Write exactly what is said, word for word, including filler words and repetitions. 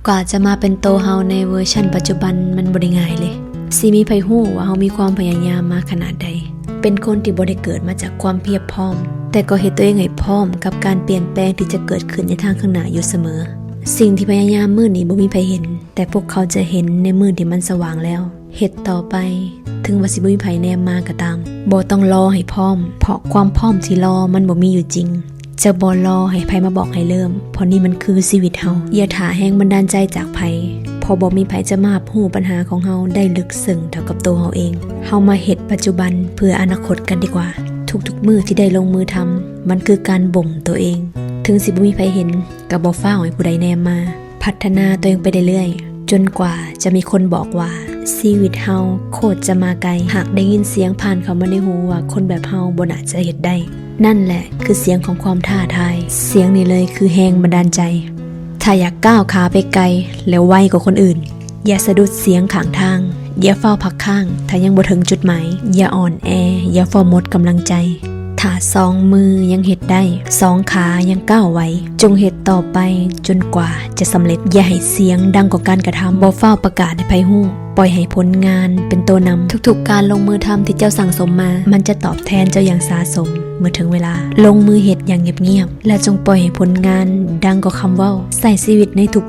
กว่าจะมาเป็นโตเฮาในเวอร์ชันปัจจุบันมันบ่ได้ง่ายเลย สิมีไผฮู้ว่าเฮามีความพยายามมาขนาดใด เป็นคนที่บ่ได้เกิดมาจากความเพียบพร้อม แต่ก็เฮ็ดตัวเองให้พร้อมกับการเปลี่ยนแปลงที่จะเกิดขึ้นในทางข้างหน้าอยู่เสมอ สิ่งที่พยายามมื้อนี้บ่มีไผเห็น แต่พวกเขาจะเห็นในมื้อที่มันสว่างแล้ว เฮ็ดต่อไป ถึงว่าสิบ่มีไผแนมมาก็ตาม บ่ต้องรอให้พร้อม เพราะความพร้อมที่รอมันบ่มีอยู่จริง จะบ่รอให้ไผมาบอกให้เริ่ม เพราะนี่มันคือชีวิตเฮา อย่าถ่าแรงบันดาลใจจากไผ เพราะบ่มีไผจะมารับรู้ปัญหาของเฮาได้ลึกซึ้งเท่ากับตัวเฮาเอง เฮามาเฮ็ดปัจจุบันเพื่ออนาคตกันดีกว่า ทุกๆมื้อที่ได้ลงมือทำ มันคือการบ่มตัวเอง ถึงสิบ่มีไผเห็น ก็บ่ฟ้าวให้ผู้ใดแนมมา พัฒนาตัวเองไปเรื่อยๆ จนกว่าจะมีคนบอกว่า ชีวิตเฮาโคตรจะมาไกล หากได้ยินเสียงผ่านเข้ามาในหูว่าคนแบบเฮาบ่น่าจะเฮ็ดได้ นั่นแหละคือเสียงของความท้าทาย เสียงนี้เลยคือแรงบันดาลใจ ถ้าอยากก้าวขาไปไกล แล้วไวกว่าคนอื่น อย่าสะดุดเสียงข้างทาง อย่าฟ้าวพักค้าง ถ้ายังบ่ถึงจุดหมาย อย่าอ่อนแอ อย่าฟ้าวหมดกำลังใจ ถ้าสองมือยังเฮ็ดได้ สองขายังก้าวไหว จงเฮ็ดต่อไปจนกว่าจะสำเร็จ อย่าให้เสียงดังกว่าการกระทำ บ่ฟ้าวประกาศให้ไผฮู้ ปล่อยให้ผลงานเป็นตัวนำ ทุกๆการลงมือทำที่เจ้าสั่งสมมา มันจะตอบแทนเจ้าอย่างสาสม เมื่อถึงเวลา ลงมือเฮ็ดอย่างเงียบๆ และจงปล่อยให้ผลงานดังกว่าคำเว้า ใช้ชีวิตในทุก